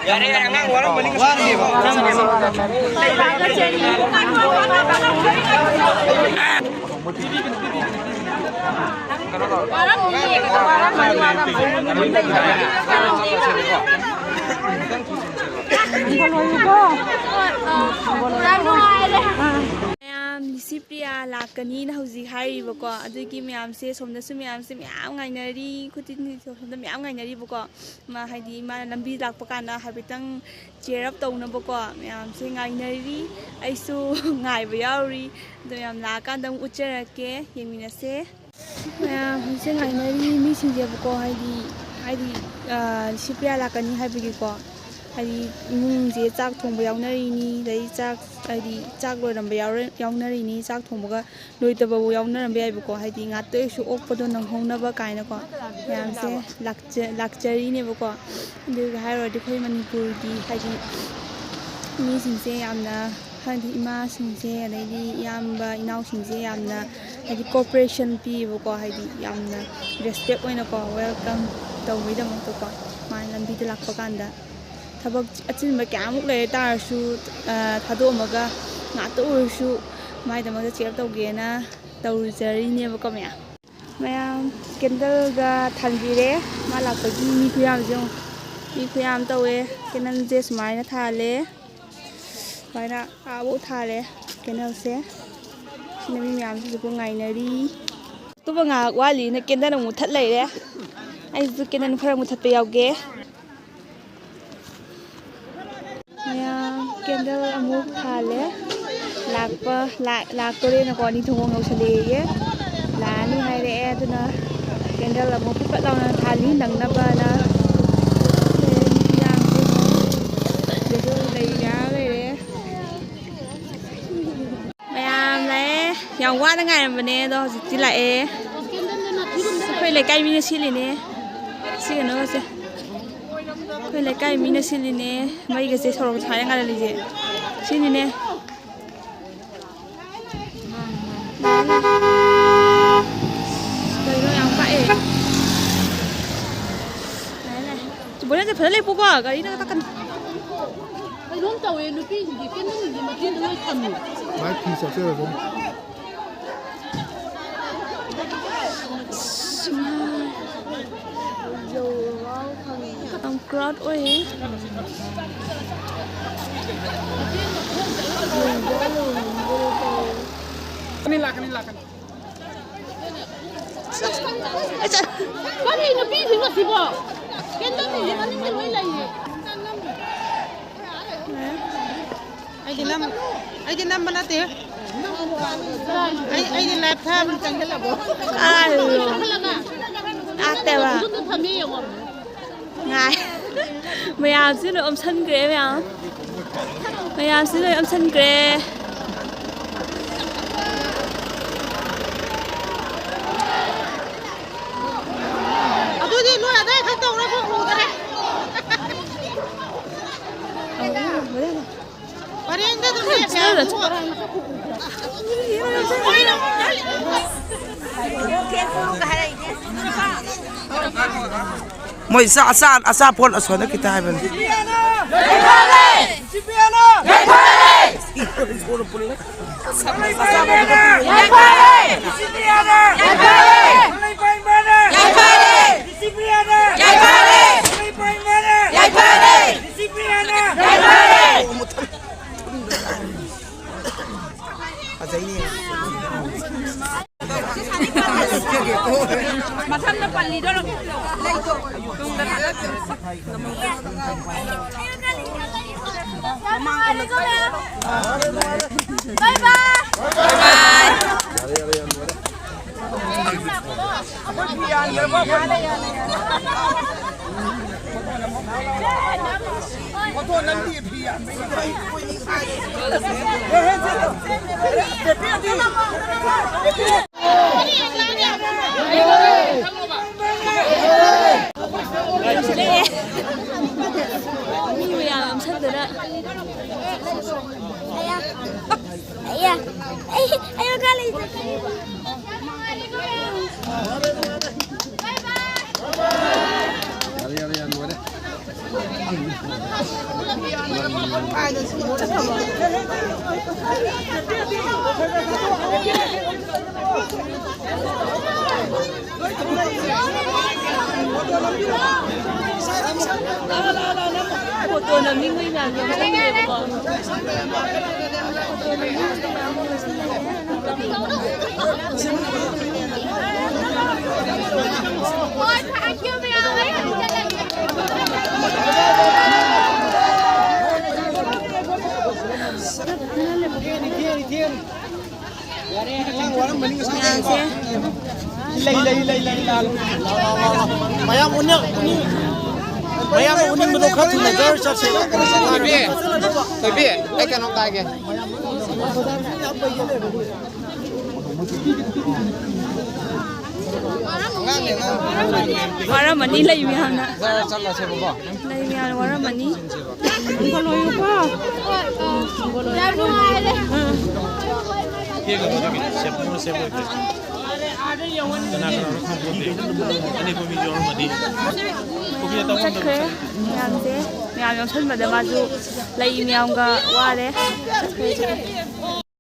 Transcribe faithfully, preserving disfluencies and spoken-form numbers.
ꯌꯥꯔꯦ, ꯌꯥꯔꯦ, ꯑꯉꯥꯡ ꯋꯥꯔꯝꯃꯅꯤ ꯉꯁꯤ꯫ ꯃꯌꯥꯝ, ꯂꯤꯁꯤ ꯄ꯭ꯔꯤꯌꯥ ꯂꯥꯛꯀꯅꯤꯅ ꯍꯧꯖꯤꯛ ꯍꯥꯏꯔꯤꯕꯀꯣ, ꯑꯗꯨꯒꯤ ꯃꯌꯥꯝꯁꯦ, ꯁꯣꯝꯗꯁꯨ ꯃꯌꯥꯝꯁꯦ ꯃꯌꯥꯝ ꯉꯥꯏꯅꯔꯤ, ꯈꯨꯇꯤꯟ ꯁꯣꯝꯗ ꯃꯌꯥꯝ ꯉꯥꯏꯅꯔꯤꯕꯀꯣ꯫ ꯃꯥ, ꯍꯥꯏꯗꯤ, ꯃꯥꯅ ꯂꯝꯕꯤ ꯂꯥꯛꯄ ꯀꯥꯟꯗ ꯍꯥꯏꯐꯦꯠꯇꯪ cheer up ꯇꯧꯅꯕꯀꯣ ꯃꯌꯥꯝꯁꯦ ꯉꯥꯏꯅꯔꯤ꯫ ꯑꯩꯁꯨ ꯉꯥꯏꯕ ꯌꯥꯎꯔꯤ꯫ ꯑꯗꯣ ꯃꯌꯥꯝ ꯂꯥꯛꯑꯀꯥꯟꯗ ꯑꯃꯨꯛ ꯎꯠꯆꯔꯛꯀꯦ, ꯌꯦꯡꯃꯤꯟꯅꯁꯦ꯫ ꯃꯌꯥꯝ ꯍꯧꯖꯤꯛꯁꯦ ꯉꯥꯏꯅꯔꯤ ꯃꯤꯁꯤꯡꯁꯦꯕꯀꯣ, ꯍꯥꯏꯗꯤ, ꯍꯥꯏꯗꯤ, ꯑ, ꯂꯤꯁꯤ ꯄ꯭ꯔꯤꯌꯥ ꯂꯥꯛꯀꯅꯤ ꯍꯥꯏꯕꯒꯤꯀꯣ, ꯍꯥꯏꯗꯤ, ꯏꯃꯨꯡꯁꯦ ꯆꯥꯛ ꯊꯣꯡꯕ ꯌꯥꯎꯅꯔꯤꯅꯤ, ꯑꯗꯩ ꯆꯥꯛ, ꯍꯥꯏꯗꯤ, ꯆꯥꯛ ꯂꯣꯏꯔꯝꯕ ꯌꯥꯎꯔ-, ꯌꯥꯎꯅꯔꯤꯅꯤ, ꯆꯥꯛ ꯊꯣꯡꯕꯒ ꯂꯣꯏꯗꯕꯕꯨ ꯌꯥꯎꯅꯔꯝꯕ ꯌꯥꯏꯕꯀꯣ, ꯍꯥꯏꯗꯤ, ꯉꯥꯛꯇ ꯑꯣꯏꯔꯁꯨ ꯑꯣꯛꯄꯗꯣ ꯅꯪꯍꯧꯅꯕ ꯀꯥꯏꯅꯀꯣ, ꯃꯌꯥꯝꯁꯦ ꯂꯥꯛꯆ-, ꯂꯥꯛꯆꯔꯤꯅꯦꯕꯀꯣ꯫ ꯑꯗꯨꯒ ꯍꯥꯏꯔꯨꯔꯗꯤ ꯑꯩꯈꯣꯏ ꯃꯅꯤꯄꯨꯔꯒꯤ, ꯍꯥꯏꯗꯤ, ꯃꯤꯁꯤꯡꯁꯦ ꯌꯥꯝꯅ, ꯍꯥꯏꯗꯤ, ꯏꯃꯥꯁꯤꯡꯁꯦ, ꯑꯗꯩꯗꯤ ꯏꯌꯥꯝꯕ ꯏꯅꯥꯎꯁꯤꯡꯁꯦ ꯌꯥꯝꯅ, ꯍꯥꯏꯗꯤ, cooperation ꯄꯤꯌꯦꯕꯀꯣ, ꯍꯥꯏꯗꯤ, ꯌꯥꯝꯅ respect ꯑꯣꯏꯅꯀꯣ, welcome ꯇꯧꯕꯒꯤꯗꯃꯛꯇꯀꯣ, ꯃꯥꯅ ꯂꯝꯕꯤꯗ ꯂꯥꯛꯄ ꯀꯥꯟꯗ꯫ ꯊꯕꯛ ꯑꯆꯤꯟꯕ ꯀꯌꯥꯃꯨꯛ ꯂꯩꯔ ꯇꯥꯔꯁꯨ, ꯑ, ꯊꯥꯗꯣꯛꯑꯝꯃꯒ ꯉꯥꯛꯇ ꯑꯣꯏꯔꯁꯨ ꯃꯥꯏꯗꯃꯛꯇ cheer up ꯇꯧꯒꯦꯅ ꯇꯧꯖꯔꯤꯅꯦꯕꯀꯣ ꯃꯌꯥꯝ꯫ ꯃꯌꯥꯝ candleꯒ ꯊꯥꯟꯕꯤꯔꯦ꯫ ꯃꯥ ꯂꯥꯛꯄꯒꯤ ꯃꯤ ꯈꯨꯌꯥꯝꯁꯦ ꯌꯦꯡꯉꯣ꯫ ꯃꯤ ꯈꯨꯌꯥꯝ ꯇꯧꯋꯦ꯫ Candleꯁꯦ ꯁꯨꯃꯥꯏꯅ ꯊꯥꯜꯂꯦ꯫ ꯁꯨꯃꯥꯏꯅ ꯑꯥꯕꯧ ꯊꯥꯜꯂꯦ candleꯁꯦ꯫ ꯁꯤꯅ ꯃꯤ ꯃꯌꯥꯝꯁꯤꯁꯨ ꯉꯥꯏꯅꯔꯤ꯫ ꯑꯇꯣꯞꯄ ꯉꯥꯏꯍꯥꯛ ꯋꯥꯠꯂꯤꯅ candle ꯑꯃꯨꯛ ꯃꯨꯊꯠ ꯂꯩꯔꯦ꯫ ꯑꯩꯁꯨ candle ꯈꯔ ꯃꯨꯊꯠꯄ ꯌꯥꯎꯒꯦ꯫ ꯃꯌꯥꯝ candle ꯑꯃꯨꯛ ꯊꯥꯜꯂꯦ꯫ ꯂꯥꯛꯄ, ꯂꯥꯛ-, ꯂꯥꯛꯇꯣꯔꯦꯅꯀꯣ, ꯅꯤꯡꯊꯧ ꯌꯧꯁꯜꯂꯛꯑꯦꯌꯦ꯫ ꯂꯥꯛꯑꯅꯤ ꯍꯥꯏꯔꯛꯑꯦ, ꯑꯗꯨꯅ candle ꯑꯃꯨꯛ ꯐꯠ ꯐꯠ ꯂꯥꯎꯅ ꯊꯥꯜꯂꯤ ꯅꯪꯅꯕꯅ꯫ ꯁꯤꯗꯁꯨ ꯂꯩ ꯃꯌꯥꯝ ꯂꯩꯔꯦ꯫ ꯃꯌꯥꯝ ꯂꯥꯛꯑꯦ꯫ ꯌꯥꯝ ꯋꯥꯅ ꯉꯥꯏꯔꯝꯕꯅꯦ, ꯑꯗꯣ ꯍꯧꯖꯤꯛꯇꯤ ꯂꯥꯛꯑꯦ꯫ ꯑꯩꯈꯣꯏ ꯂꯩꯀꯥꯏ ꯃꯤꯅ ꯁꯤꯜꯂꯤꯅꯦ꯫ ꯁꯤ ꯀꯩꯅꯣꯒꯁꯦ꯫ ꯑꯩꯈꯣꯏ ꯂꯩꯀꯥꯏ ꯃꯤꯅ ꯁꯤꯜꯂꯤꯅꯦ꯫ ꯃꯩꯒꯁꯦ ꯁꯣꯔꯣꯛ ꯁꯨꯃꯥꯏꯅ ꯉꯥꯜꯍꯜꯂꯤꯁꯦ꯫ ꯁꯤꯅꯤꯅꯦ꯫ ꯀꯩꯅꯣ ꯌꯥꯝ ꯀꯥꯛꯑꯦ꯫ ꯂꯥꯛꯑꯦ, ꯂꯥꯛꯑꯦ꯫ ꯕꯣꯏꯂꯔꯁꯦ ꯐꯖꯅ ꯂꯩ ꯄꯣꯛ ꯀꯣ, ꯒꯥꯔꯤꯗꯒ ꯇꯛꯀꯅꯤ꯫ ꯀꯩꯅꯣꯝ ꯇꯧꯋꯦ, ꯅꯨꯄꯤꯁꯤꯡꯁꯦ ꯀꯦꯟꯗꯜꯁꯤꯡꯁꯦ ꯃꯆꯤꯟꯗ ꯂꯣꯏ ꯊꯝꯃꯦ꯫ ꯃꯥꯏ ꯐꯤ ꯆꯞꯆꯔꯁꯅꯤ꯫ ꯌꯥꯝ ꯀ꯭ꯔꯥꯎꯗ ꯑꯣꯏꯌꯦ꯫ ꯀꯔꯤ ꯅꯨꯄꯤꯁꯤꯡꯅꯣ ꯁꯤꯕꯣ? ꯀꯦꯟꯗꯜꯁꯤꯡꯁꯦ ꯃꯅꯤꯡꯗ ꯂꯣꯏ ꯂꯩꯌꯦ꯫ ꯑꯩꯗꯤ ꯅꯝ-, ꯑꯩꯗꯤ ꯅꯝꯕ ꯅꯠꯇꯦ꯫ ꯑꯩ, ꯑꯩꯗꯤ ꯂꯥꯏꯚ ꯊꯥꯕꯅꯤ, ꯆꯪꯁꯤꯜꯂꯕꯣ? ꯀꯥꯏꯗꯅꯣ? ꯂꯥꯛꯇꯦꯕ꯫ ꯃꯌꯥꯝꯁꯤ ꯂꯣꯏ ꯑꯣꯝꯁꯟꯈ꯭ꯔꯦ, ꯃꯌꯥꯝ꯫ ꯃꯌꯥꯝꯁꯤ ꯂꯣꯏ ꯑꯣꯝꯁꯟꯈ꯭ꯔꯦ꯫ ꯑꯗꯨꯗꯤ ꯅꯣꯏ ꯑꯗꯥꯏ ꯈꯛ ꯇꯧꯔꯒ ꯎꯗ꯭ꯔꯦ꯫ ꯄꯔꯦꯡꯗ ꯑꯗꯨꯝ ꯂꯦꯞꯄꯦ ꯍꯥꯏꯕꯕꯨ꯫ ꯃꯣꯏ ꯆꯥ-, ꯑꯆꯥ-, ꯑꯆꯥꯄꯣꯠ ꯑꯁꯣꯝꯗ ꯈꯤꯇ ꯍꯥꯏꯕꯅꯤ꯫ ꯃꯊꯟꯗ ꯄꯜꯂꯤꯗꯣ ꯂꯩꯇꯣ꯫ ꯕꯥꯏ ꯕꯥꯏ꯫ ꯃꯤ ꯃꯌꯥꯝ ꯌꯥꯝꯁꯟꯗꯅ꯫ ꯑꯩ, ꯑꯩ ꯃꯈꯥ ꯂꯩꯇꯦ꯫ ꯌꯥꯔꯦ, ꯌꯥꯔꯦ, ꯌꯥꯔꯦ, ꯂꯣꯏꯔꯦ꯫ ꯐꯣꯇꯣ ꯅꯝꯅꯤꯡꯕꯩ ꯃꯌꯥꯝꯗꯣ ꯑꯃ ꯆꯪꯉꯦꯕꯀꯣ꯫ ꯃꯌꯥꯝꯁꯦ꯫ ꯂꯩ, ꯂꯩ, ꯂꯩ, ꯂꯩ, ꯂꯥꯜꯂꯣ꯫ ꯃꯌꯥꯝ ꯎꯅꯤꯡ-, ꯎꯅꯤꯡ-, ꯃꯌꯥꯝ ꯎꯅꯤꯡꯕꯗꯣ ꯈꯔ ꯊꯨꯅ ꯖꯔ ꯆꯠꯁꯦ꯫ ꯊꯣꯏꯕꯤ, ꯊꯣꯏꯕꯤ, ꯑꯩ ꯀꯩꯅꯣꯝꯇ ꯍꯥꯏꯒꯦ꯫ ꯋꯥꯔꯝꯃꯅꯤ ꯂꯩ ꯃꯌꯥꯝꯅ꯫ ꯖꯔ ꯆꯠꯂꯁꯦꯕꯀꯣ꯫ ꯂꯩ ꯃꯌꯥꯝꯅ ꯋꯥꯔꯝꯃꯅꯤ꯫ ꯌꯥꯝ ꯅꯨꯡꯉꯥꯏꯔꯦ꯫ ꯀꯅꯥ ꯀꯅꯥꯅꯣ ꯈꯪꯄꯣꯟꯇꯦ꯫ ꯑꯅꯦꯛꯄ ꯃꯤꯁꯨ ꯌꯥꯎꯔꯝꯃꯗꯤ꯫ ꯆꯠꯈ꯭ꯔꯦ ꯃꯌꯥꯝꯁꯦ꯫ ꯃꯌꯥꯝ ꯌꯥꯎꯁꯟꯕꯗ ꯃꯥꯁꯨ ꯂꯩ ꯃꯌꯥꯝꯒ ꯋꯥꯔꯦ꯫ ꯆꯠꯈ꯭ꯔꯦ, ꯆꯠꯈ꯭ꯔꯦ꯫